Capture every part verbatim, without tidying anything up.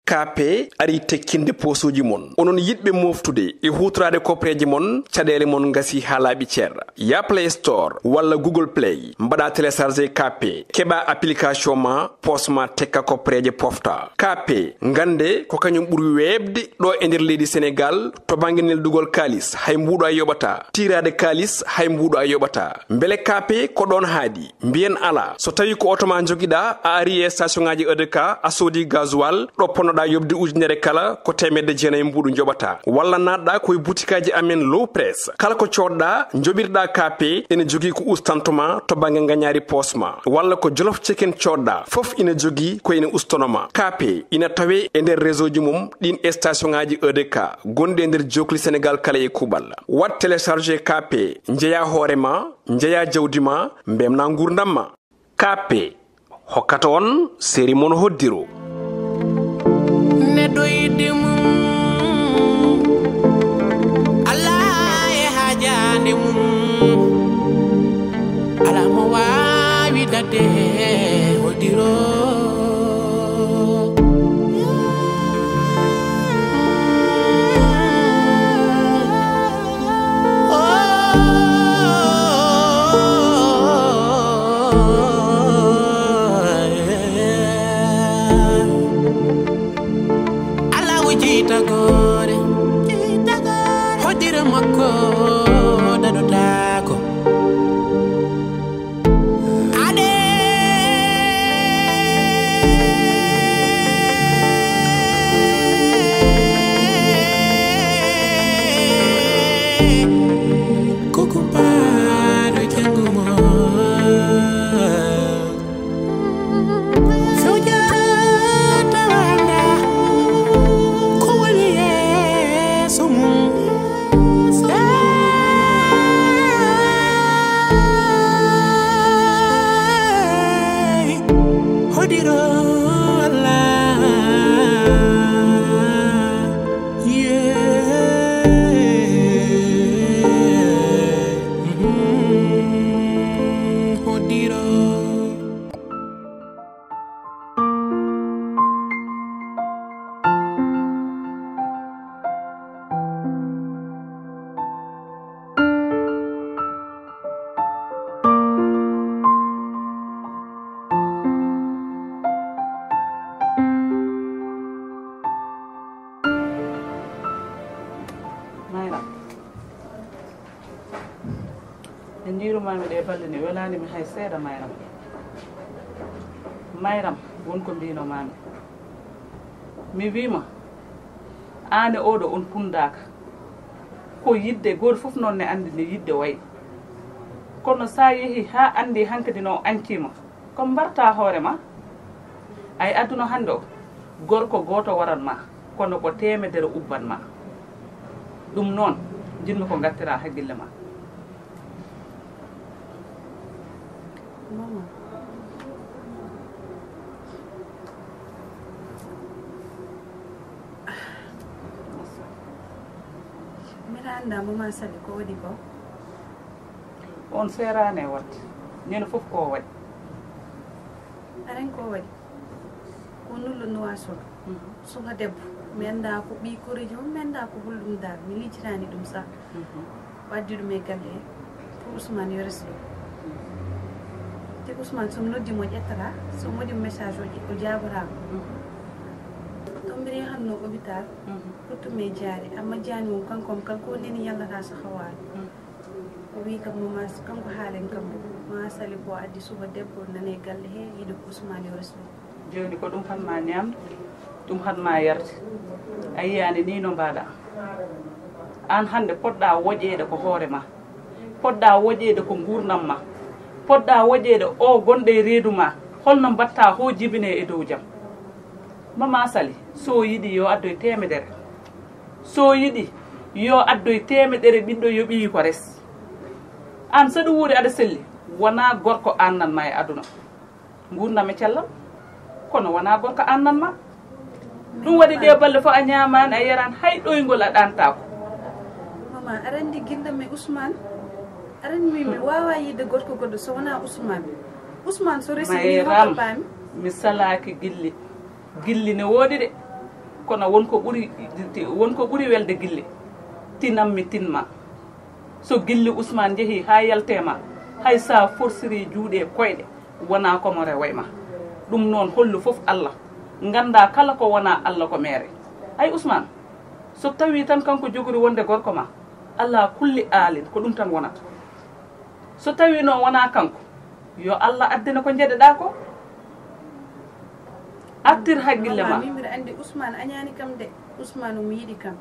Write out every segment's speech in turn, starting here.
Kaape arii tekkinde poosuuji mon. Onon yiɗɓe mooftude e huutoraade koppareeje mon, caɗeele mon ngasii haa laaɓi cer. Yah Play Store walla Google Play, mbaɗaa télécharger Kaape, keɓaa application ma, poos ma tekka koppareeje pofta. Kaape, ngannde ko kañum ɓuri weeɓde ɗo e nder leydi Senegaal to bannge neldugol kaalis, hay mbuuɗu a yoɓataa. Tiiraade kaalis, hay mbuuɗu a yoɓataa. Mbele Kaape ko ɗoon haaɗi? Mbiyen alaa. So tawii ko oto ma njogiɗaa, a arii e station ŋaaji E D K, a soodii gasoil, ɗo ponnoɗaa yoɓde ujunere kala, ko teemedde jeenayi mbuuɗu njoɓataa. Walla naatɗaa ko e butikaaji amen Low Press. Kala ko coodɗaa, njoɓirɗaa Kaape, ene jogii ko ustantoo ma to bannge ngañaari poos ma. Walla ko Jolof Chicken coodɗaa, fof ina jogii ko ene ustanoo ma. Kaape ina tawee e nder réseau ji mum ɗiin station ŋaaji E D K gonɗi e nder jookli Senegaal kala e kuuɓal. Waɗ télécharger Kaape, njeyaa hoore ma, njeyaa jawdi ma, mbeltinaa nguurndam ma. Kaape hokkata on seeri mon hoddiro. Neɗɗo yiɗde mum, alaa e haajaande mum, alaa mo waawi daɗde hoddiro. Alaa o jiytagoore, hoddira makko daɗotaako. Ade ko kumpaaɗo janngo mo. Sujata wanda ko woni yeeso mum. Hey, hodiro Allah. Yeah. Mm-hmm. Hodiro. Mayra. Nde njiirumaami ɗee balɗe, ni welaani mi hay seeɗa, Mayram. Mayram, won ko mbiinomaami. Mi wii ma, aan e oɗo on punndaaka. Ko yiɗde, gooto fof noon ne anndi ne yiɗde wayi. Kono so a yehii haa anndi hankadi no o añcii ma, ko mbartaa hoore ma? Ay, aduna hannde o, gorko gooto waran ma, kono ko teemedere ubban ma. Ɗum noon, njiɗmi ko ngattiraa hakkille ma. Mama. Mbiɗa anndaa Mama Sali ko waɗi ko. On seeraani e waɗde. Neene fof ko o waɗi. Aren ko o waɗi? Ko nullo Nuwaasot. Mhm. Suka debbo. Mi anndaa ko ɓii koreeji mum, mi anndaa ko holɗum dal. Mi lijjitaani ɗum sah. Mhm. O addi ɗum e galle he. Pour Ousmane yo resu ɗum. Te Ousmane, so mi noddi mo, o ƴettataa. So mi waɗi mo message, o ƴe-, o jaabotaako. Mhm. Ɗum mbiɗa yahanno hôpital. Mhm. Pour tumi e jaari. Amma jaani mum, kanko am, kanko neni yallata saka waalo. Mhm. O wii kam, Mama S-, kanko haalen kam, Mama Sali ko addi suka debbo nane galle he, yiɗi ko Ousmane yo resu. Jooni ko ɗum hatma ñaamde, ɗum hatma yarde. A yiyaani ni no mbaɗa. Aan hannde poɗɗa woƴeede ko hoore ma. Poɗɗa woƴeede ko nguurndam ma. Poɗɗa woƴeede o gonɗo e reedu ma. Holno mbaɗta ho jibine e dow jam? Mama Sali, so yiɗi yo addoy teemedere. So yiɗi, yo addoy teemedere ɓiɗɗo yoɓii ko res. Aan saɗu wuuri aɗa selli, wonaa gorko aannan ma e aduna. Nguurndam e cellal, kono wonaa gorko aannan ma. Ɗum waɗi ɗe balɗe fof a ñaamaani, a yaraani, hay ɗoyngol a ɗaantaako. Mama, aɗa anndi gilɗam e Ousmane? Aɗa anndi min mi waawaa yiɗde gorko goɗɗo so wonaa Ousmane. Ousmane so resi mi Mayram, hoto paami? Mi salaaki gilli. Gilli ne woodi de. Kono won ko ɓuri, won ko ɓuri welde gilli. Tinammi tinma. So gilli Ousmane njehi haa yaltee ma, hay sa forsiri juuɗe koyɗe, wona ko mo rewoy ma. Ɗum noon hollu fof Allah. Ngannda kala ko wona Allah ko meere. Ay Ousmane, so tawi tan kanko jogori wonde gorko ma, ala kulli aalin ko ɗum tan wonata. So tawi noon wona kanko, yo Allah addine ko njeɗeɗa ko. Artir haqqille ma. Min mbiɗa anndi Ousmane añaani kam de. Ousmane omo yiɗi kam.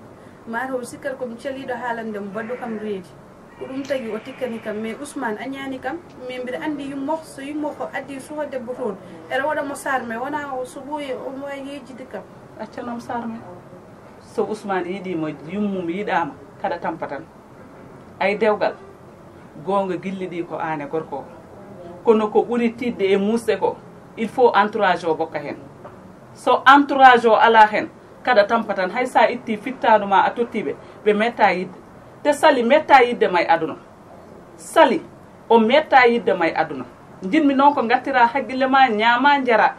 Mataw o sikkat ko mi caliiɗo haalande mo baɗɗo kam reedi. Ko ɗum tagi o tikkani kam. Mais Ousmane añaani kam. Mais mbiɗa anndi yummo, so yummo ko addi suho debbo toon, eɗa waɗa mo sarme, wona o so ɓooyi omo waawi yejjitde kam. Accanom sarme. So Ousmane yiɗiima yummum yiɗaama, kaɗa tampa tan. Ay dewgal, goonga gilli ɗi ko aan e gorko o. Kono ko ɓuri tiiɗde e muusde ko, il faut entourage o bokka heen. So entourage o alaa heen, kaɗa tampa tan, hay sa itti fittaandu ma a totti ɓe, ɓe metta yiɗde. Te Sali metta yiɗde ma e aduna. Sali, o metta yiɗde ma e aduna. Njiɗmi noon ko ngattira haqqille ma, ñaama, njara.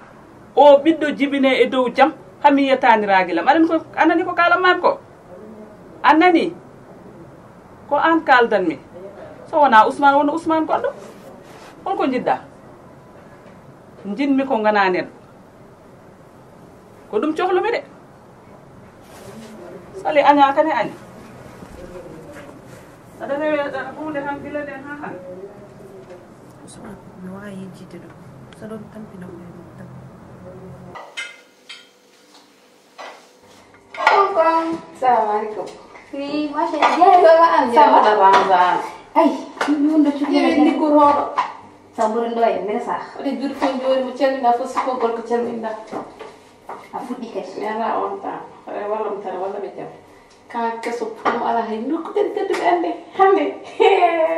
O ɓiɗɗo jibine e dow jam, haa mi yiya taaniraagal am. Aɗa anndi ko, a nanii ko kaalan maa ko? A nanii? Ko aan kaaldan mi. So wonaa Ousmane, wonno Ousmane goɗɗo. Hol ko njiɗɗa? Njiɗmi ko ngonaa neɗɗo. Ko ɗum cohlumi de. Sali añaa kane añi. Aɗa rewe aɗa huunde han gila nden haa han. Ousmane, mi waawi yejjitde ɗum. So ɗon tampina koye mum tan. Kong, kong. Salamu alaikum. Oui, machallah. Jeeɗo ma am. Ça va, ça va. Ay, mi wonno cuɗi. Yewi liggo roɗo. Sabu ɗo e mbiɗa sah. Waɗi juuɗe fof njoori mo calminɗa fof sikko gorko calminɗa. A fuɗɗi kadi. Mi ala on temps. Walla mi tara walla ɓe jam. Kan keso ɗum ala hay nokku kadi tedduɓe annde. Hannde.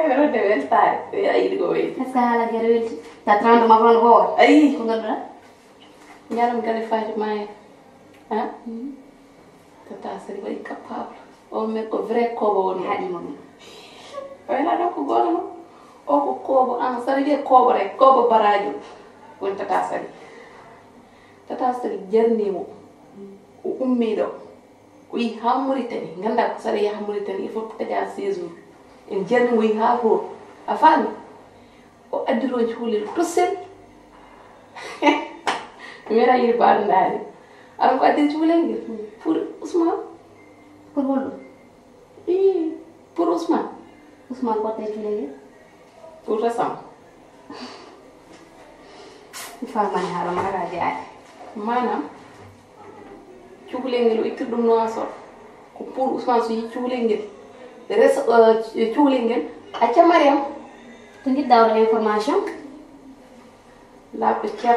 Rewde weltaare. A yiɗi ko wayi. Est-ce que haala gere welti? Ta trando ma toon ko. Ayi. Ko ngannduɗaa? Njaram gale faati maaya. Ha? Tata Sali waɗi capable. O men ko vrai koobo woni. Haɗi mo ɗum. Wayla ɗo ko gooto no. O ko koobo an Sali wiye koobo rek, koobo barajo. Woni Tata Sali. Tata Sali jarni mo. O ummi ɗo. O yi ha Mauritanie. Ngannda ko Sali yaha Mauritanie, il faut taƴa séjour. En jarni mo yi ha toon. A faami? O addi toon cukalel tosel. Mi meeɗa yiide baɗo ndaari. Aɗa ko addi cukalel ngel? Pour Ousmane. Pour holɗum? Ii, pour Ousmane. Ousmane ko addi cukalel ngel? Pour Rassam. Mi faamani haala ma, alaa jaari. Maanaam, cukalel ngel o ittir ɗum Nouakchott. Ko pour Ousmane so yi cukalel ngel. Resa, eh, cukalel ngel, acca Mariam. To njiɗɗa oɗo information? Laaɓɗo ceer.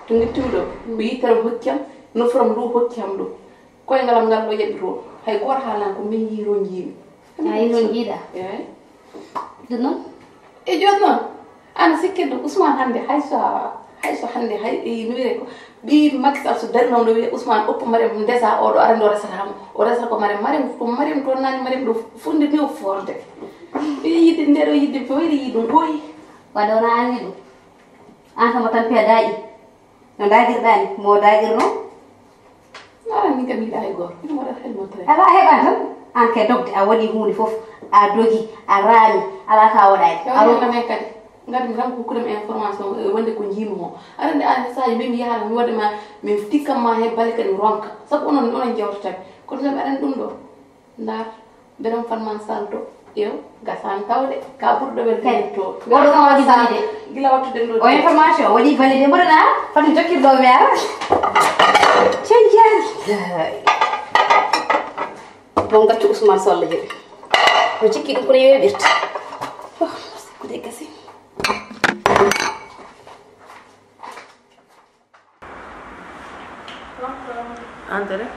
To ngittumi ɗo, ko yitere hokki am, nofram ndu hokki am ɗo. Koyngal am ngal ɗo jaɓi toon. Hay gooto haalnaani ko min yii toon njiimi. A yii toon njiiɗa? Eey. Ɗum noon? E jooni noon, ana sikkirde Ousmane hannde hay so, hay so hannde hay e nuwire ko ɓii Macky Sall so darino no wiya Ousmane oppo Mariam ndesa oɗo arande o resata mo. O resata ko Mariam. Mariam ko Mariam toon nani Mariam ɗo funde ni o forde. Ɓe yidde nde ɗo yidde ko wayri yi ɗum ɓooyi. Wadde wona anni ɗum. An kama tampi a daaƴi. No daagirɗaa ni, mo daagirno? Aran min kam yiɗa hay gooto. Ina waɗa xel mo tere. Alaa heɓa tan, an kay dogde, a waɗi huunde fof, a dogi, a raami, alaa ka waɗaani. Yo a ro- Allah men kadi. Ngati mi tan ko hokkude mi information, e wonde ko njiimi mo. Aɗa anndi an saaji min mi yahaata, mi waɗde ma, min tikkam ma heen bale kadi mi ronka. Sabu onon, onon jewtata. Kono tan aɗa anndi ɗum ɗo. Ndar, mbeɗon fanma salto. Yo, gasaan tawde, ka ɓurɗo wel kay to. Oɗo no waɗi validé. Gila wattude ɗo. O information, waɗi validé. Mboɗo na, fati jokkirɗo mi ara. Cey jaari. Bon, gaccu Ousmane Solla jeɗi. O jikki ɗum kono yeɓirta. Oh, sikkude gasi. Entrée.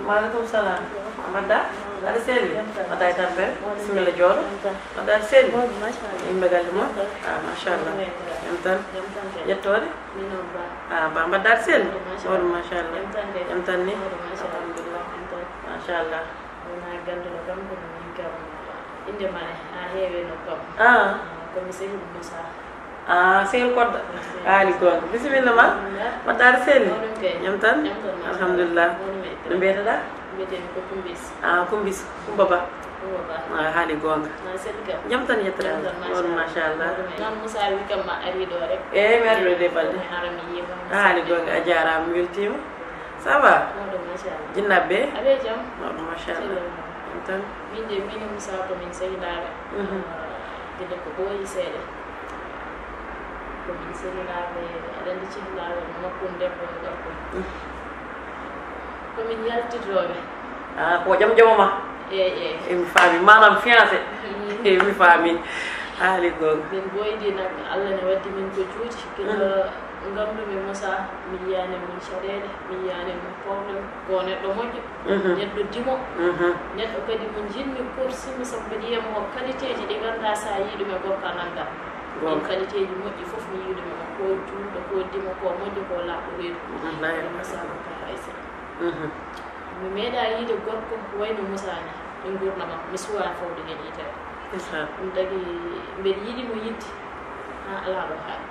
Maaleykum salaam. Mbaɗɗa? Aɗa selli? Mbaɗɗa e tampere? Bisimilla jooɗo. Mbaɗɗa aɗa selli? Yimɓe galle mon? Ah, machallah. Jam tan? Ƴettoode? Ah, ba mbaɗɗa aɗa selli? Mawɗum machallah. Jam tan ni? Alhamdulillah. Machallah. Wona ganduɗo kam ko min kam inde ma a heeweno kam. Ah. Ko mi sehiɗo Moussa. Ah, sehil Kodda. Haali goonga. Bisimilla ma. Alhamdulillah. Mbaɗɗa aɗa selli? Mawɗum kay. Jam tan? Jam tan, machallah. Alhamdulillah. Mawɗum e no mbiyetaɗaa? Mbiyetee-mi ko Kumbis. Ah, Kumbis. Kumba Ba. Kumba Ba. Ah, haali goonga. Na selli kam? Jam tan, yettere Allah. Jam tan, machallah. Mawɗum, machallah. Mawɗum e. Noon Moussa wi kam ma ari ɗo rek. Eh, mi ari ɗo de balɗe. Mi ara mi yiima. Ah, haali goonga. A jaaraama, mi weltiima. Ça va? Mawɗum, machallah. Jinnaaɓe ɓe? Aɓe jam? Mawɗum, machallah. Jam tan? Min de, min e Moussa ko min sehilaaɓe. Mhm. Ah, gila ko ɓooyi seeɗa. Ko min sehilaaɓe, aɗa anndi sehilaaɓe, no makkude debbo e gorko. Mhm. Ko min yaltitooɓe. Ah, ko jam jam ma? Eey, eey. Eh, mi faami. Maanaam fiancé. Mhm. Eh, mi faami. Haali goonga. Min ɓooydi nak, Allah ne waddi min ko juuti. Gila mhm. Nganndumi Moussa, mi yiyaani e mum caɗeele, mi yiyaani e mum problème. Ko neɗɗo moƴƴo, mhm. Neɗɗo dimo, mhm. Neɗɗo kadi mo njiɗmi, korsinmi, sabu mbeɗa yiya mo qualité ji ɗi nganndu-ɗaa so a yii ɗum e gorko a nanngaa. Ɗin goonga. Qualité ji moƴƴi fof mi yii ɗum e makko, ko juulɗo, ko dimo, ko moƴƴo, ko laaɓɗo reedu. Wallaahi. Moussa Bacar Aysata. Mhm. Mi meeɗaa yiide gorko wayno Moussa ni e nguurndam am, mi suwaa fawde heen yitere. Ndeysaan. Ɗum tagi mbeɗa yiɗi mo yiɗde haa alaa ɗo haaɗi.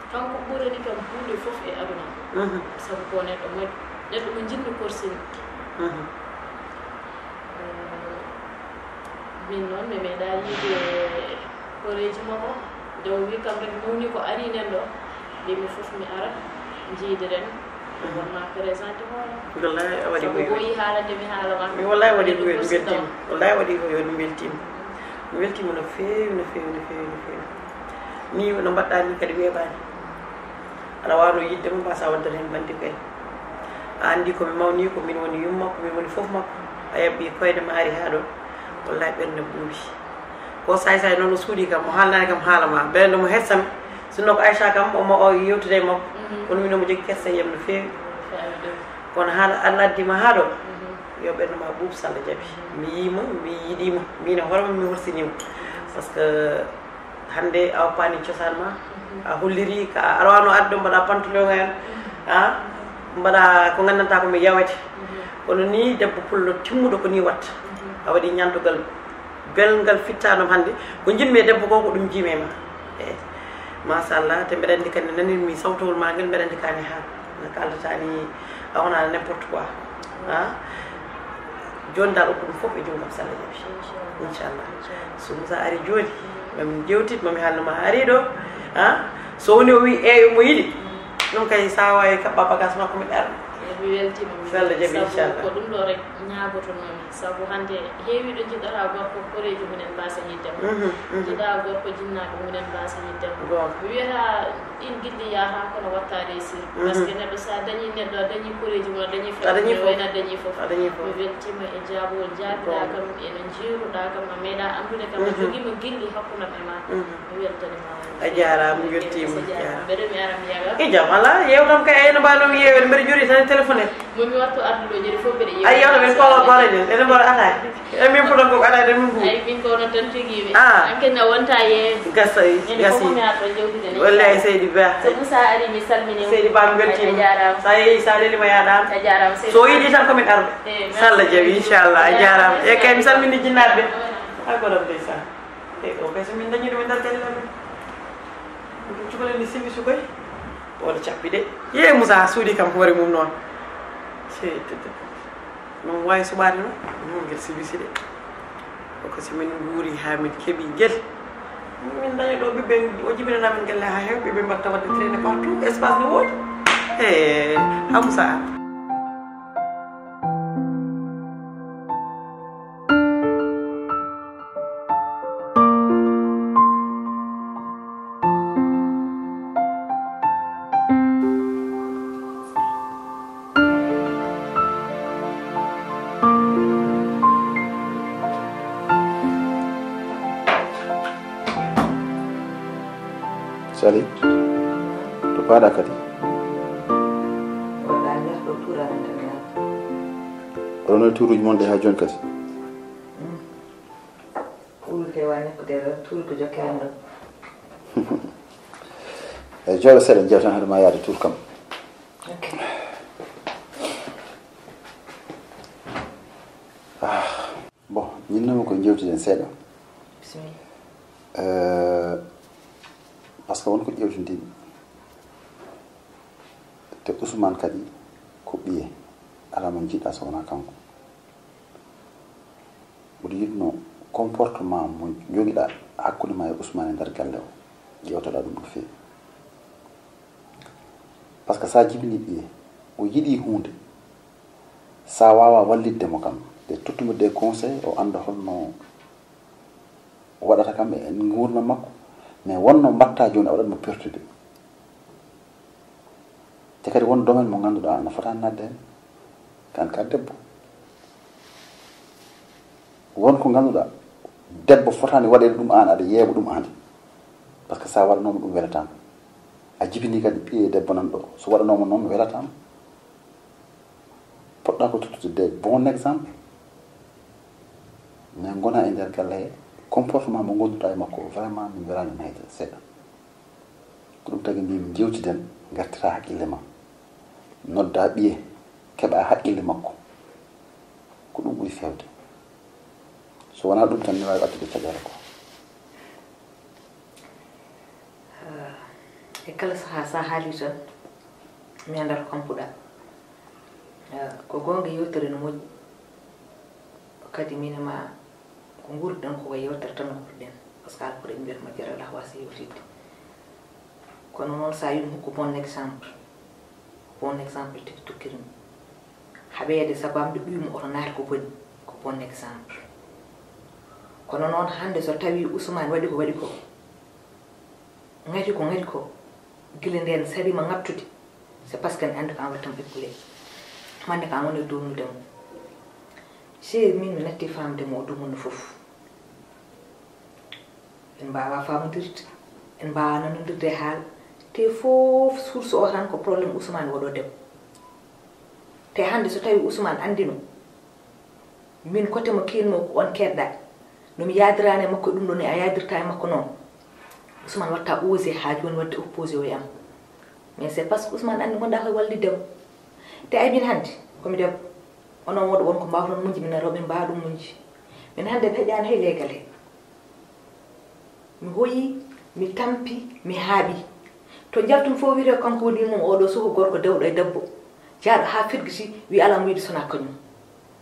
Kanko ɓurani kam huunde fof e aduna. Mhm. Sabu ko neɗɗo moƴƴo, neɗɗo mo njiɗmi, korsinmi. Mhm. Eh, min noon mi meeɗaa yiide koreeji makko. Nde o wi kam rek, mawni ko ari nen ɗo, mbimi fof mi ara, njiidiren. Mhm. Won ma présenté hoore. Wallahi, a waɗi ko yowiti. Sabu ɓooyi haalande mi haala ma. Mi wallahi waɗi ko yowiti, mi weltiima. Wallahi waɗi ko yowiti, mi weltiima. Mi weltiima no feewi, no feewi, no feewi, no feewi. Ni no mbaɗɗaa ni kadi weeɓaani. Aɗa waawno yiɗde mo, mbaasaa waɗde heen bandi kay. A anndi ko mi mawni, ko min woni yumma, ko min woni fof makko. A yaɓɓi koyɗe ma ari haa ɗo. Wallahi ɓernde ɓuuɓi. Ko saay saay noon o suuɗii kam, o haalnaani kam haala ma. Mbele nde mo hersami, sinno ko Aïcha kam, omo o yewtida e makko. Mhm. Kono min omo jogii kersa e yam no feewi. Faami ɗum. Kono haala Allah addi ma haa ɗo, mhm. Yo ɓernde ma ɓuuɓ, so Allah jaɓi. Mi yii ma, mi yiɗii ma, min e hoore ma mi horsini ma. Parce que hannde a woppaani cosaan ma, mhm. A holliri ka aɗa waawno arde ɗo mbaɗa pantalon en, mhm. Ah, mbaɗa ko nganndantaa ko mi yawete. Mhm. Kono ni debbo pullo timmuɗo ko ni watta. Mhm. A waɗi ñaandugal belngal fittaandu hannde. Ko njiɗmi e debbo ko, ko ɗum njiimi e ma. Eey. Machallah, te mbeɗa anndi kadi nanirmi sawtowol ma ngel, mbeɗa anndi kani ha. No kaldata ni, a wona n'importe quoi. Ah. Jooni dal okku ɗum fof e junngo am, so Allah jaɓi. Inchallah. Inchallah. So Moussa ari jooni, ma min jewtit, ma mi haalno ma ari ɗo. Ah. So woni o wi eeyo mo yiɗi. Ɗum kay, sa waawi kaɓɓa bagage makko, mi ɗaar. Eey, mi weltiima, mi weltiima. So Allah jaɓi, inchallah. Sabu ko ɗum ɗo rek ñaagotonoomi. Sabu hannde heewi ɗo njiɗata gorko, koreejo mum en mbaasa yiɗde mo. Mhm, mhm. Njiɗa gorko, jinnaaɓe mum en mbaasa yiɗde mo. Goonga. Mi wiyata ɗin gilli yahata kono watta réussir. Mhm. Parce que neɗɗo, sa dañi neɗɗo, a dañi koreejo mum, a dañi frère mum, a dañi fof. A dañi fof. Mi weltiima e jaabawol jaabiɗaa kam, e no njiiruɗaa kam, a meeɗaa anndude kam, a jogiima gilli hakkunde am e ma. Mhm. Mi weltaniima. A jaaraama, mi weltiima. A jaaraama. Mbeɗa mi ara mi yaga. E jam alaa, yeewtam kay, ayno mbaɗno mi yeewede, mbeɗa jooɗii tan e téléphone. Mo mi wattu arduɗo jeri fof mbeɗa yeewa. Ay, yeewtam en kowa goreje, ene mbaɗa ataaya. E min fuɗan ko ataaya tan min mbuuɗi. Ay, min ko noon tan tigi mi. Ah. An ken na wonta ye. Gasa, gasi. Ko mi arɗo jewtude ni. Wallahi Seydi Ba. So Moussa ari mi salmini mo. Seydi Ba mi weltiima. A jaaraama. Sa yeeyi, sa leli ma yaɗaama. A jaaraama, Seydi Ba. So yiɗi tan ko min arɗo. Eh, merci. So Allah jaɓi, inchallah. A jaaraama. E kay mi salmini jinnaaɓe. A goɗam ndeysaan. E o kay so min dañi ɗum e nder galle amen. Ɗum cukalel ni simbi sukoy. Wala cappi de. Ye Moussa suuɗi kam hoore mum noon. Sey tete. Noon waawi suɓaade noon. Noon ngel sibisi de. Ko si min nguuri haa min keɓi ngel. Min daña ɗo ɓiɓɓe o jibinana min galle haa heew, ɓiɓɓe mbatta waɗde traîner partout, espace no woodi. E Hamsa. Sali, to paaɗa kadi? Wala, nder ɗo tuura min tan yaha. Oɗon e tuuruuji mon ɗi haa jooni kadi? Mm. Tuuru kay wa ñakkude ɗo, tuuru ko jokke men ɗo. Eyi, jooɗo seeɗa, jewtan haade ma yaade tuur kam. Ok. Ah, bon, ñinnoomi ko jewtiden seeɗa. Bisimilla. Eh, Won ko ƴeewtindimi. Te Ousmane kadi ko ɓiye, alaa mo njiɗa so wonaa kanko. Mboɗo yiɗno comportement mo jogiɗa hakkunde ma e Ousmane e nder galle o, ƴeewtoɗa ɗum no feewi. Par ce que sa jibini ɓiye, o yiɗi huunde, sa wawa wallitde mo kam, de tottumo des conseils, o annda holno o waɗata kam e nguurndam makko. Mais wonno mbatta jooni, a waɗat mo pertude. Te kadi won domaine mo ngannduɗaa ana fota nadde heen. Kan ka debbo. Won ko ngannduɗaa debbo fotaani waɗeede ɗum, aan aɗa yeeɓa ɗum aan. Par ce que sa waɗanooma ɗum welataama. A jibini kadi ɓiye debbo nan ɗo. So waɗanooma noon welataama. Poɗɗa ko tottude de bon exemple. Mais ngona e nder galle he, comportement mo ngonnduɗaa e makko, vraiment min welaani mi hay seeɗa. Ko ɗum tagi mbimi jewtiden, ngartira haqqille ma. Nodda ɓiye, keɓa haqqille makko. Ko ɗum ɓuri fewde. So wonaa ɗum tan, ne waawi addude caɗeele ko. E kala sahaa, sa haali tan, mi anndaa to kampuɗaa. Ko goonga, yewtere no moƴƴi. Kadi min e ma ko nguurɗen ko, ko yewtere tan nguurɗen. Par ce que Alpulaar en mbiyata majjere alaa ko waasa yewtidde. Kono noon, sa wiimi hokku bon exemple, ko bon exemple tigi tokkirmi. Haɓeede sabu am nde ɓiyum oto naati ko boni, ko bon exemple. Kono noon, hannde so tawii Ousmane waɗi ko waɗi ko, ŋati ko ŋati ko, gila ndeen sariima ŋattude, c'est parce que ene anndi ko aan waɗi tan ɓeɓɓule. Mande ko aan woni e downude mo. Chéri, min mi natti faamde mo o dumunno fof. En mbaawaa faamondirde, en mbaawaa nanondirde e haala. Te fof source o tan ko problème Ousmane woɗo debbo. Te hannde so tawii Ousmane anndino, min kote mo kiin mo ko on keedɗa, no mi yaadiraani e makko e ɗum ɗo ni a yaadirta e makko noon, Ousmane watta osé haa jooni waɗde opposé o e am. Mais c'est parce que Ousmane anndi ngonɗa koye wallidde mo. Te ay min hannde, ko mi debbo. Onon woɗo won ko mbaawton muñde, minen rewɓe min mbaawaa ɗum muñde. Min hannde mi heƴaani hay leegal he. Mi hoyi, mi tampi, mi haaɓi. To njaltumi fof wiyetee ko kanko woni mum oɗo suka gorko dewɗo e debbo. Jaaɗo haa firgiti, wiya alaa mo yiɗi sonaa kañum.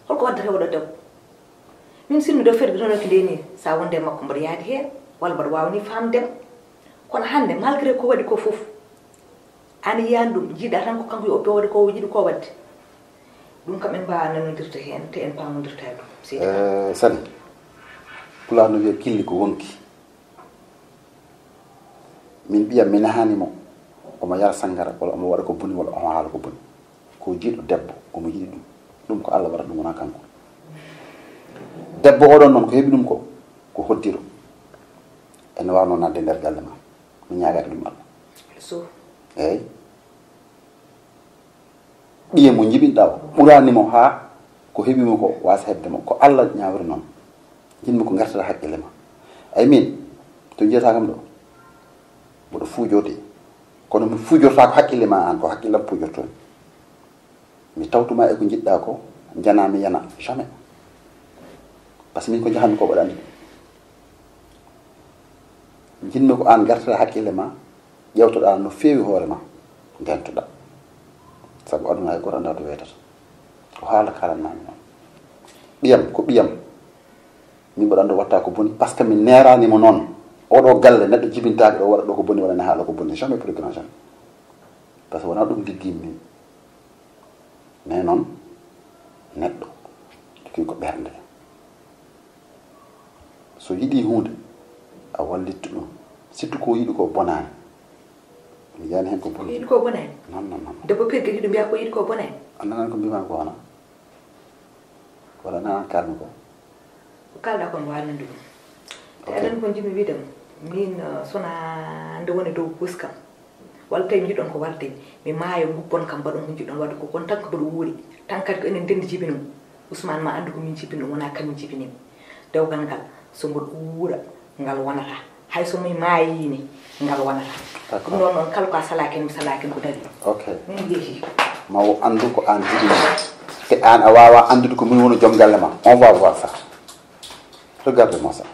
Holko waddata e oɗo debbo? Min sinno ɗo firgitono ki nde ni, sa wonde e makko mboɗo yaadi heen, walla mboɗo waawi ni faamde mo. Kono hannde, malgré ko waɗi ko fof, aan yiyaani ɗum, njiɗa tan ko kanko yo oppi o waɗi ko o yiɗi ko waɗde. Ɗum kam en mbaawaa nanondirde heen, te en paamondirta e ɗum. Seydi Ba. Eh, Sali, Pulaar no wiya killi ko wonki. Min ɓiyam mi nahaani mo, omo yara sanngara, walla omo waɗa ko boni, walla omo haala ko boni. Ko jiiɗo debbo, omo yiɗi ɗum. Ɗum ko Allah waɗata ɗum, wonaa kanko. Debbo oɗon noon, ko heɓi ɗum ko, ko hoddiro. Ene waawno nadde nder galle ma. Mi ñaagaaki ɗum Allah. So. Eey. Ɓiye mo njibinɗa o ɓurani mo haa ko heɓi mo ko waasa heɓde mo. Ko Allah ñaawri noon. Jiɗmi ko ngartata haqqille ma. Ay min, to njiyata kam ɗo, mboɗo fuujode. Kono mi fuujortaako haqqille ma aan, ko haqqillam puujortoomi. Mi tawtuma e ko njiɗɗa ko, jana mi yana, jamais. Par ce que min ko njahanmi ko mboɗo anndi ɗum. Jiɗmi ko aan ngartata haqqille ma, ƴeewtoɗa no feewi hoore ma, ndentoɗa. Sabu aduna hay gooto anndaa to weetata. Ko haala kaalanmaami noon. Ɓiyam ko ɓiyam. Min mboɗo anndi o watta ko boni, par ce que mi neerani mo noon. Oɗo galle neɗɗo jibintaake ɗo waɗa ɗo ko boni, walla ne haala ko boni, jamais, plus grand jamais. Par ce que wonaa ɗum liggimmi. Mais noon neɗɗo jogii ko ɓernde. So yiɗi huunde, a wallittu ɗum. Surtout ko yiɗi ko bonaani. Mi yiyaani heen ko boni. Yiɗi ko bonaani? Non, non, non. Debbo pegge ɗiɗo mbiya ko yiɗi ko bonaani? A nanaan ko mbiimaa ko wona? Walla a nanaan kaalmi ko? Ko kaalɗa ko mi waawaa nande ɗum. Te aɗa anndi ko njiɗmi wiyde ma, min, eh, so wonaa nde woni dow buskam, walla tawi njiɗon ko warde mi, mi maaya, nguppon kam, mbaɗon ko njiɗon waɗde ko, kono tan ko mboɗo wuuri, tan kadi ko enen ndenndi jibini mo. Ousmane ma anndu ko min jibini ɗum, wonaa kam min jibini mo. Dewgal ngal, so mboɗo wuura, ngal wonata. Hay so mi maayiino, ngal wonata. D'accord. Ɗum ɗoon noon, kala ko a salaaki heen, mi salaaki heen ko darii. Ok. Min jeyi. Ma o anndu ko aan jibini. Te aan a waawaa anndude ko min woni joom galle ma. On va voir ça. Regarde-moi ça.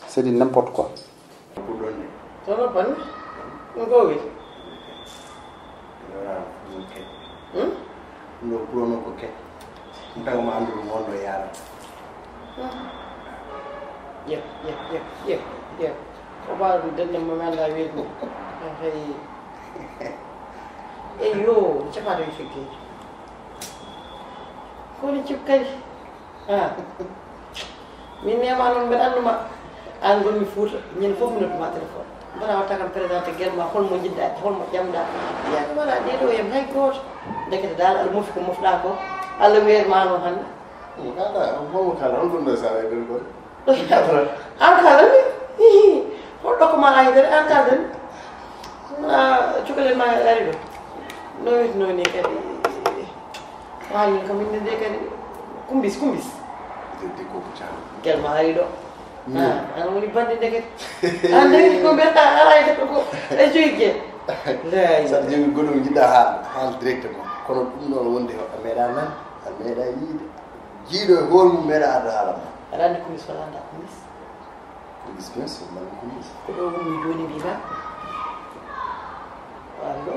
C'est du n'importe quoi. Sono ban? Ɗum ko wi? Ɗum ɗo pour no ko ke. Ɗum taga ma anndude mo wonno yaara. Ƴeew, ƴeew, ƴeew, ƴeew, ƴeew. Ko ɓaaɗo ɗum denne mo mi annda weedu. Ay, eyo, capato e figgeejo. Ko woni cib kadi? Ah. Min mema noon mbeɗa anndu ma. Aan ngonmi Fuuta, ñande fof mi nodduma téléphone. Mbaɗa watta kam présenté guel ma, holmo njiɗɗa, holmo ƴamɗa. Mbiyami wala ɗeɗo yam hay gooto. Ndekete dal aɗa mofi ko mofɗa ko. Allah weerma noon hannde. Kala, homo kala, on ɗum ɗo sara e nder gol. An kala ni? Hihi. Holɗo ko ma ay dere, an kala ni? Wona cukalel ma ari ɗo. No witno ni kadi. Wani ko min de kadi. Kumbis, kumbis. Deddi ko ko caa. Gel ma ari ɗo. Ah, an woni bandi ndeke. An de ko mbiyata ara e ko e joyi gel. Lay. Sa jogi goɗɗum jiɗɗa haal, haal directement. Kono ɗum ɗon wonde a meeɗa nan, a meeɗa yiide. Jiiɗo e hoore mum meeɗa arde haala ma. Aɗa anndi kumis walla annda kumis? Kumis, bien sûr, mami kumis. Ko ɗo woni jooni mbiɗa. Wano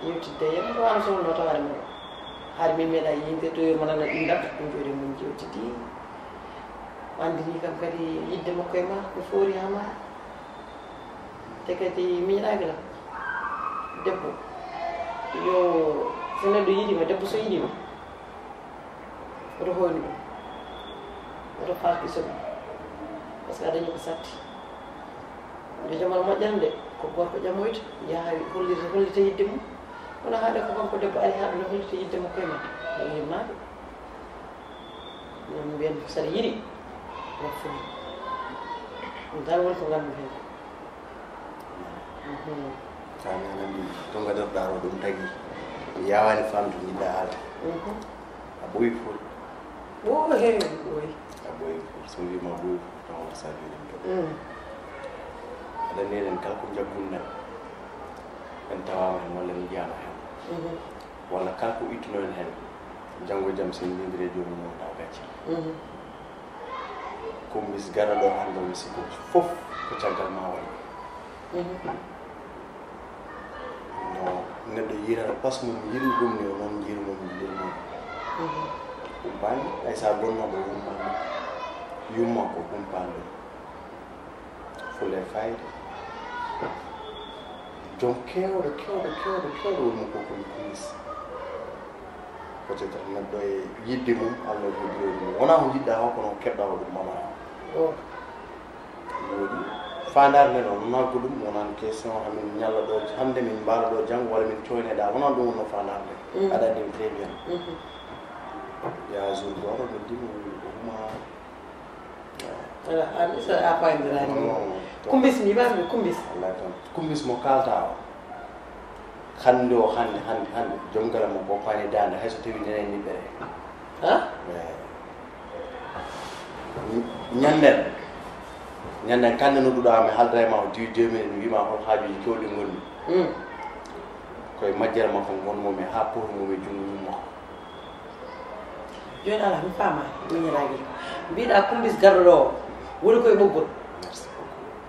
yewtidde yam ko wano sohluno tawade mo ɗo. Haade min meeɗa yinde to yo manana ɗindam, ɗum jooni mun jewtidi. Anndini kam kadi yidde makko e ma, ko foori ha ma. Te kadi miñiraaki lam. Debbo. Yo, so neɗɗo yiɗima, debbo so yiɗima. Oto hoynu ɗum. Oto faal kiso ɗum. Parce que a dañi ko satti. Nde jamanu moƴƴere nde, ko gorko ƴamoyta, yaha hollita, hollita yidde mum. Kono hande ko kanko debbo ari ha ɗum hollita yidde makko e ma. Ɗum yimmaade. Ɗum mbiyen saɗa yiɗi. Ɗum dal woni ko nganmi hen. Ka mi anandi to gadirɗa ɗo ɗum tagi. Mi yawani famde jiɗɗa haala. A ɓooyi ful. Ɓooyi, ɓooyi. A ɓooyi ful, so wima ɓooyi ful taw wasa joɗi to. Aɗa nenen kala ko jaggunɗen. En tawama hen walla en jiyama hen. Walla kala ko ittuno en hen. Janngo e jam, so en ndenndiri e joomum, wonta gacce. Kumbis gara ɗo hannde, mi sikko fof ko caggal ma waɗi. No neɗɗo yiirata pas mum, yiiru ɗum ni, o noon jiiru mum, jiiru mum. Kumpaani, hay sa gonnooɗo yumma, yumma ko kumpaani ɗum. Fulla e fayida. Joom keewɗo, keewɗo, keewɗo, keewɗo woni mo ko kono kumis. Peut-être neɗɗo e yidde mum, Allah e hoddiro ɗum. Wonaa ko njiɗɗa ko, kono ko keɓɗa ko ɗum ɓamata. Ɗum waɗi faandaare nden o naggo ɗum, wonaan question hamin ñalla ɗo, hannde min mbaala ɗo janngo, walla min coyneɗa, wonaan ɗum wonno faandaare nden. Aɗa anndi mi très bien. Ya jour gooto, mi dimo, o huma. Voilà, an isa a fayndiraani. Kumbis mi ɓamɓe kumbis. Kumbis mo kalta o. Hannde o, hannde, hannde, hannde. Joom galle mo ko paani daande, hay so tawi nene niɓɓere. Ha? Ñanden. Ñanden kande nodduɗa mi haalda e ma o diwi deux minutes, mi wima hol haajuji kewɗi ngonni. Koye majjere makko ngonmomi ha pofmomi junngo mum makko. Jooni alaa, mi faamaani, miñiraaji. Mbiɗa kumbis garɗo ɗo o, woni koye ɓoggol.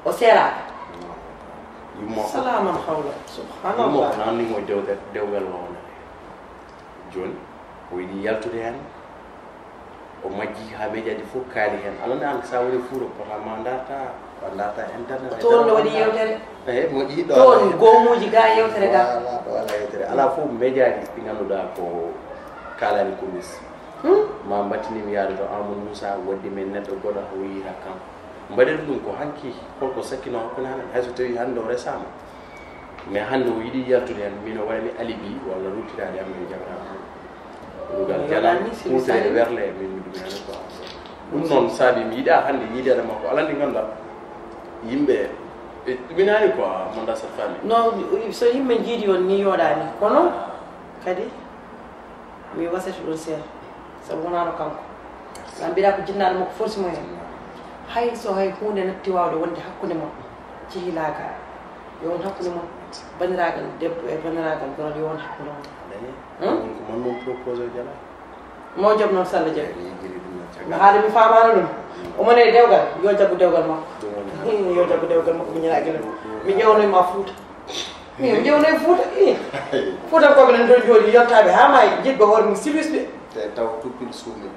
O seeraaka. Yumma ko. Salaman hawla. Subhanallah. Yumma ko nanni mo dewde, dewgal wonde. Jooni, o yiɗi yaltude heen. O majji haa mejaaji fof kaali heen. Alaa ne an, so a woni Fuuta, pota ma ndarta, a ndarta internet. Toon ne waɗi yewtere. Eyi, moƴƴi ɗo. Toon, goomuuji ga yewtere ga. Voilà, ɗo alaa yewtere. Alaa fof mejaaji ɗi ngannduɗaa ko kaalaani kumis. Ma mbattinimi yaade to Amadou Moussa, waɗde min neɗɗo goɗɗo, o yiita kan. Mbaɗen ɗum ko hanki, holko sakkino hakkunde amen, hay so tawii hannde o resaama. Mais hannde o yiɗi yaltude heen, min o waɗani alibi walla ruttiraade am, min jaɓata ɗum. Ɗugal jala, huutere werle, min mi ɗum yani quoi. Ɗum noon saabi mi yiɗa hannde yiideede makko, alaa nde ngannduɗaa yimɓe, ɓe ɗuminaani quoi, mon dans cette famille. Non, so yimɓe njiidi on ni yooɗaani, kono kadi mi wasata ɗum seeɗa, sabu wonaano kanko. Ngam mbiɗa ko jinnaaɗo makko force mo heen. Hay so hay huunde natti waawde wonde hakkunde mon, cehilaagal, yo won hakkunde mon, banndiraagal debbo e banndiraagal gorko, yo won hakkunde mon. Aɗa anndi? Ko man mon proposé o jala. Mo job noon, so Allah jaɓi. No haali mi faamaano ɗum. Omo ne dewgal, yo jaggu dewgal makko. Hmm, yo jaggu dewgal makko, mi ñalaa gila. Mi ƴeewnoy ma Fuuta. Mi ƴeewnoy Fuuta. Ih. Fuutankooɓe nan ɗon jooɗi, yottaaɓe haa maayi, jiɗɓe hoore mum, siwisɓe. Te taw tuppin suume.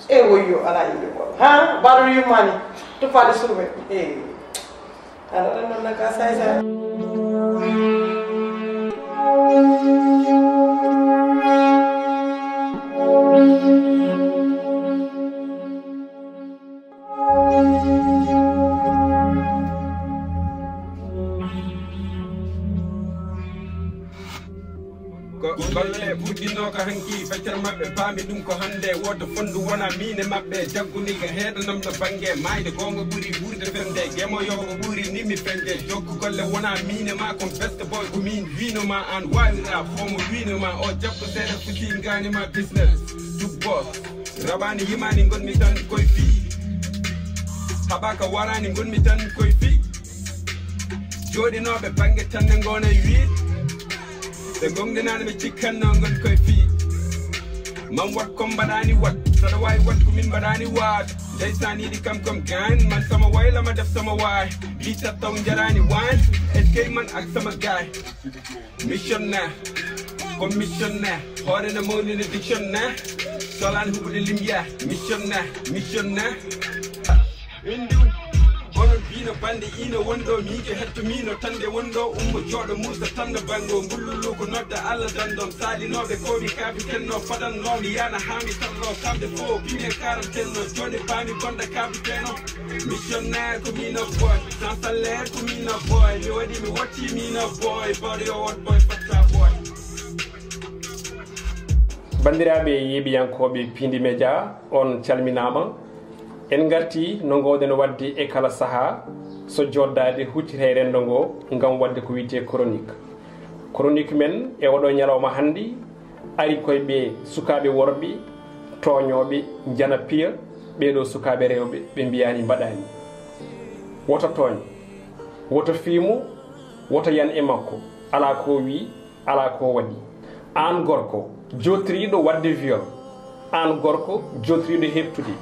E woyyo, alaa yimɓe goɗɗo. Ha, mbaɗo yummaani, tuppaade suume. Eh. Aɗa waɗa noon nag, a saay saay. Ko golle puɗɗinoo ko hanki, feccere maɓɓe paami ɗum ko hannde. Wooto fonndu wona miin e maɓɓe, jaggu ni ko heedanam no bannge maayde. Goonga ɓuri wuurde femde, gemoyoowo ɓuri ni mi feñde. Jokku golle wona miin e ma, kon best boy ko miin wiino ma, aan waawira foomo wiino ma. O jabbo seeɗa futi ngaani ma business to boss. Raɓaani yimaani ngonmi tan koye fii, haɓaaka waraani ngonmi tan koye fii. Jooɗinooɓe bannge tan ne ngoona e wiide. Ɓe gongdinaani ɓe cikkannoo ngon koye fii. Man wat ko mbaɗaani wat, saɗa waawi wat ko min mbaɗaani waat. Ndeysaan yiɗi kam kom gaan, man sama way la ma def sama waay. Lii tattaw njaraani waan, eskey man ak sama gaay. Missionnaire, comme missionnaire, hoore no mawni no dictionnaire. Solaan huɓude limbiya, missionnaire, missionnaire. Min du, onon biino bande ino wonɗo miijo hetto miino tande wonɗo ummo jooɗo muusa tan no bango mbululu ko nodda Allah dandon salinooɓe ko mi kaabitenno fadanno mi yana haa mi tallo kamɓe fof pine karantenno jooni paami bonda kaabiteno. Missionnaire ko miino boy, sans salaire ko miino boy, mi waɗi mi wotti miino boy, body o what boy fatta boy. Banndiraaɓe yeeɓiyankooɓe Piindi Média, on calminaama. En ngartii no ngoowɗen waɗde e kala sahaa, so jooɗdaade huccita e renndo ngo ngam waɗde ko wiyetee chronique. Chronique men e oɗo ñalawma hannde ari koye ɓee sukaaɓe worɓe tooñooɓe njana piya ɓee ɗoo sukaaɓe rewɓe ɓe mbiyaani mbaɗaani. Woto tooñ, woto fiimo, woto yan e makko, alaa ko wii, alaa ko waɗi. Aan gorko, jooɗtoriiɗo waɗde viol. Aan gorko, jooɗtoriiɗo heɓtude.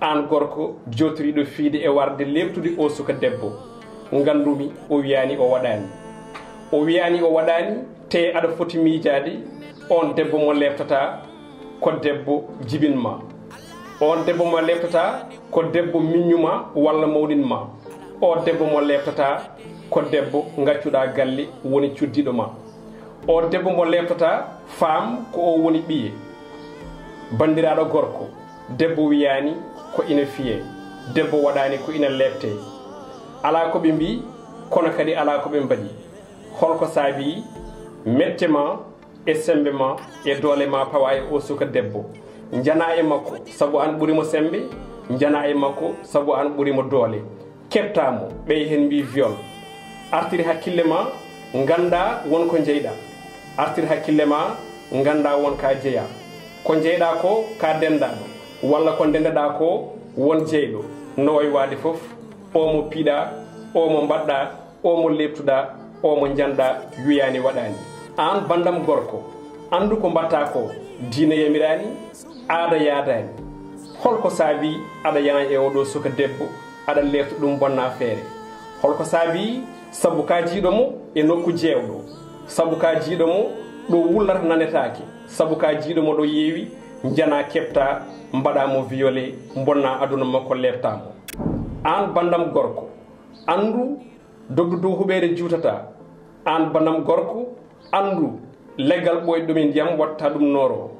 Aan gorko, jooɗtoriiɗo fiyde e warde leeptude oo suka debbo. Nganndumi o wiyaani o waɗaani. O wiyaani o waɗaani, tee aɗa foti miijaade, oon debbo mo leeptataa, ko debbo jibin ma. Oon debbo mo leeptataa, ko debbo miññu ma walla mawnin ma. Oo debbo mo leeptataa, ko debbo ngaccuɗaa galle woni cuddiiɗo ma. Oo debbo mo leeptataa, faam ko o woni ɓiye. Banndiraaɗo gorko, debbo wiyaani ko ina fiyee, debbo waɗaani ko ina leeptee. Alaa ko ɓe mbii, kono kadi alaa ko ɓe mbaɗi. Hol ko saabii mette ma e semmbe ma e doole ma pawa e oo suka debbo? Njanaa e makko sabu aan ɓuri mo semmbe, njanaa e makko sabu aan ɓuri mo doole. Keɓtaa mo, ɓeya heen mbii viol. Artir hakkille ma, nganndaa won ko njeyɗaa. Artir hakkille ma, nganndaa won ka jeyaa. Ko njeyɗaa ko ka denndaaɗo, walla ko ndenndaɗaa ko won jeyɗo. No wayi waade fof, oo mo piiɗaa, oo mo mbaɗɗaa, oo mo leeptuɗaa, oo mo njanɗaa, wiyaani waɗaani. Aan banndam gorko, anndu ko mbaɗtaa ko, diine yamiraani, aada yaadaani. Hol ko saabii aɗa yana e oo ɗoo suka debbo, aɗa leefta ɗum bonnaa feere? Hol ko saabii? Sabu ka jiyɗo mo e nokku jeewɗo, sabu ka jiyɗo mo ɗo wullata nanetaake, sabu ka jiyɗo mo ɗo yeewi njanaa keɓtaa, mbaɗaa mo violé, mbonnaa aduna makko, leeptaa mo. Aan banndam gorko, anndu dogdu dow huɓeere juutataa. Aan banndam gorko, anndu leggal ɓooyɗo ɗum e ndiyam watta ɗum nooroo.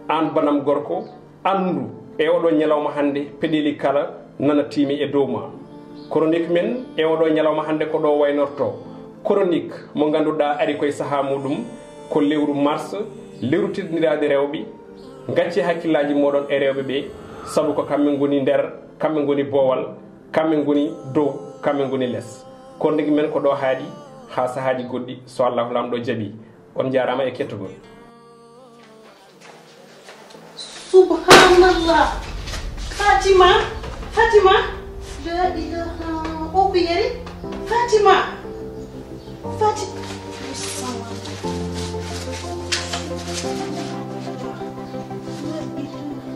Aan banndam gorko, anndu e oɗo ñalawma hannde peɗeeli kala nanatiimi e dow ma. Chronique men e oɗo ñalawma hannde ko ɗo waynorto. Chronique mo ngannduɗaa ari koye sahaa muɗum ko lewru mars, lewru teddindiraaɗi rewɓe. Ngaccee hakkillaaji mooɗon e rewɓe ɓe, sabu ko kamɓe ngoni nder, kamɓe ngoni boowal, kamɓe ngoni dow, kamɓe ngoni les. Chronique men ko ɗo haaɗi, haa sahaaji goɗɗi, so Allahu Laamɗo jaɓi. On njaaraama e kettugol. Subhanallah. Fatima, Fatima. La ilaha, o ko yeri? Fatima. Fati. La ilaha.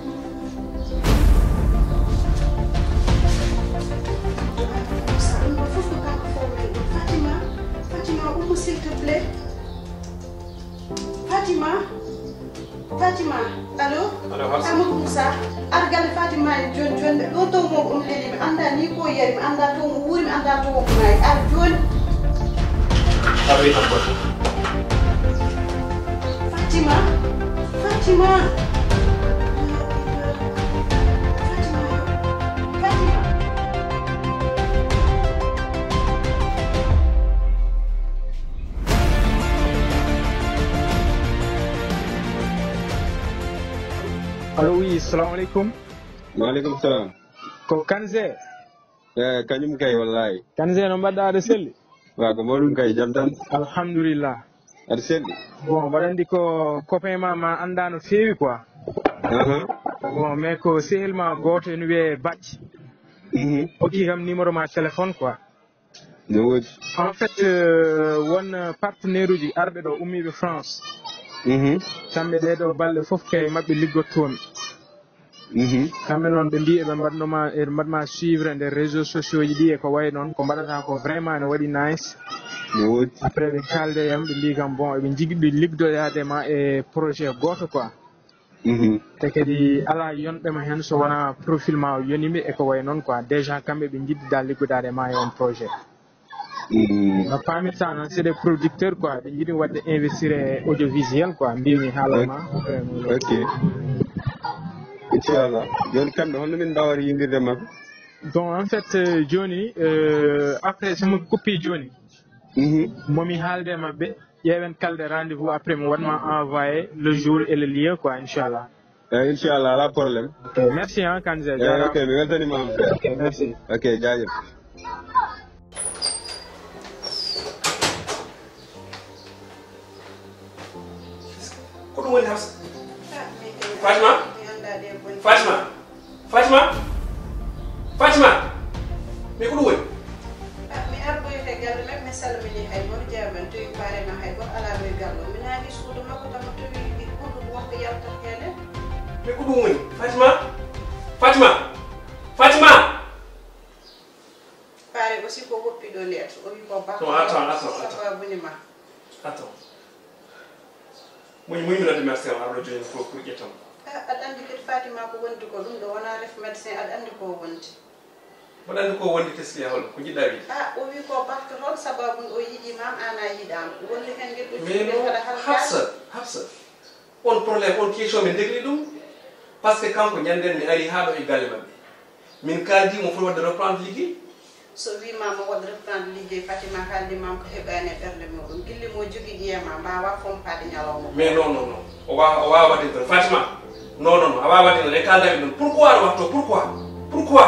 Fatima, allo? Allo, Hafsa. Amadou Moussa, ar galle Fatima e jooni jooni, ɓe ɗo taw mo um leli, mi annda ni ko yari, mi annda taw mo wuuri, mi annda taw mo maayi. Ar jooni. Abri tan ko. Fatima, Fatima. Fatima, Fatima. Allo, oui, salamu aleykum. Wa aleykum salam. Ko Kanze? Eh, kañum kay, wallahi. Kanze, no mbaɗɗa, aɗa selli? Wa, ko mawɗum kay, jam tan. Alhamdulillah. Aɗa selli? Bon, mbaɗa anndi ko copain ma, ma annda no feewi quoi. Aha. Bon, mais ko sehil ma gooto ene wiyee Bacci. Mhm. Hokki kam numéro ma téléphone quoi. No woodi. En fait, euh, won, euh, partenaire uji arɓe ɗo, ummiiɓe France. Mhm. Kamɓe ɗee ɗo balɗe fof kay maɓɓe liggotoomi. Mhm. Kamɓe noon ɓe mbii eɓe mbaɗnoma, eɓe mbaɗma suivre e nder réseaux sociaux ji ɗi e ko wayi noon, ko mbaɗata ko vraiment ne waɗi nice. No woodi. Après ɓe kaalde e am, ɓe mbii kam bon eɓe njogii ɓe liggodaade ma e projet gooto quoi. Mhm. Te kadi alaa yonɓe ma heen so wonaa profil ma o yoni ɓe e ko wayi noon quoi. Déjà kamɓe ɓe njiɗda liggodaade ma e on projet. Mhm. No paamirta noon, c'est des producteurs quoi, ɓe njiɗi waɗde investir e audiovisuel quoi, mbimi haala ma. Ok. Inchallah. Jooni kamɓe, holno min mbaawata yiwdirde e maɓɓe? Donc en fait, euh, jooni, euh, après so mi kuppii jooni, mhm, momi haalde e maɓɓe, ƴeewen kaalde rendez-vous, après mi waɗma envoyé le jour et le lieu quoi, inchallah. Eh, inchallah, alaa problème. Ok, merci, hein, Kanze. Eh, jaaraama. Ok, mi weltaniima. Ok, merci. Ok, jaajëf. Ko ɗum woni Hafsa? Ah, mi kay, Fatima? Mi anndaa ɗe boni. Fatima? Fatima? Fatima? Mais ko ɗum woni? Ah, mi ardoyta galle men, mi salmini hay gooto, jeyaa men, tawi paare ma hay gooto alaa ɗo e galle o. Mi naati suudu makko, tan mi tawi ɓiɗɗo ɓurɗo wonko yalta heen. Mais ko ɗum woni? Fatima? Fatima? Fatima? Paare aussi ko woppi ɗo leet. O wi ko ba. Non, attends, attends, attends. Sababu ni ma. Attends. Muñ, muñ mi la di merci, arɗo jooni fof pour ƴettam. Ah, aɗa anndi kadi Fatima ko wondi ko ɗum ɗo wonaa ref médecin, aɗa anndi ko wondi. Mboɗo anndi ko wondi, qu'est-ce qu'il y a, hol ko njiɗɗa wiide? Ah, o wi ko bakka toon, sababu o yiɗi ma, an a yiɗaama. Wondi heen ngel ɗo. Mais cuɗi non, kala halkaani. Hafsa, Hafsa, on problème, on question, min ndegli ɗum. Parce que kanko, ñanden mi ari haa ɗo e galle maɓɓe. Min kaaldi mo foti waɗde reprendre liggey. So wiima mo waɗ reprendre liggey, Fatima haaldi ma ko heɓaani e ɓernde muɗum. Gilli mo jogii ƴiye ma, mbaawa fompaade ñalawma. Mais non, non, non. O waawa, o waawa waɗde ɗum. Fatima. Non, non, non. A waawa waɗde ɗum. En kaalda e ɗum. Pourquoi aɗa waɗto? Pourquoi? Pourquoi?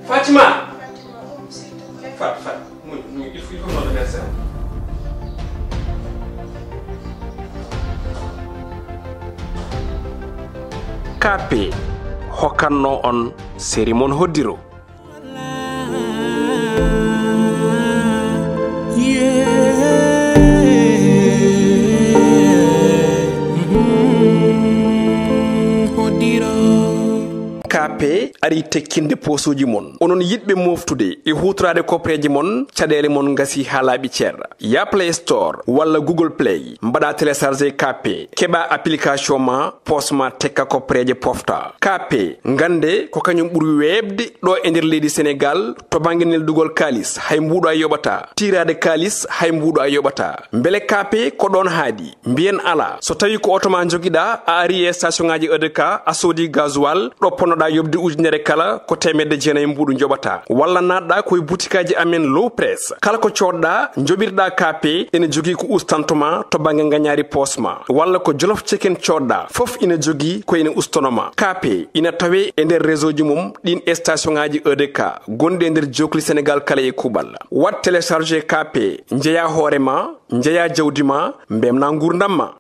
Fatima. Fatima, um, s'il te plaît. Fat, Fat. Muñ, muñ. Il faut, il faut non de médecin. K P hokkanno on série mon hoddiro. K P ari tekkinde poosuuji mon. Onon yiɗɓe moftude e huutoraade kopreeje mon, caɗeele mon ngasi haa laaɓi cer. Yaa Play Store walla Google Play, mbaɗa télécharger K P, keɓa application ma, poos ma tekka kopreeje pofta. K P, ngannde ko kañum ɓuri weeɓde ɗo e nder leydi Senegaal to bannge neldugol kaalis, hay mbuuɗo a yoɓataa. Tiiraade kaalis, hay mbuuɗo a yoɓataa. Mbele K P ko ɗoon haaɗi? Mbiyen alaa. So tawii ko oto ma njogiɗaa, a ari e station ŋaaji E D K, a soodi gasoil, ɗo ponnoɗaa yoɓde ujunere kala, ko teemedde jeenayi mbuuɗu njoɓataa. Walla naatɗaa ko e butikaaji amen Low Press. Kala ko coodɗaa, njoɓirɗaa K P, ene jogii ko ustanto ma to bannge ngañaari poos ma. Walla ko Jolof Chicken coodɗaa, fof ina jogii ko ina ustono ma. K P ina tawee e nder réseau ji mum ɗiin e station ŋaaji E D K gonɗi e nder jookli Senegaal kala e kuuɓal. Waɗ télécharger K P, njeyaa hoore ma, njeyaa jawdi ma, mbemnaa nguurndam ma.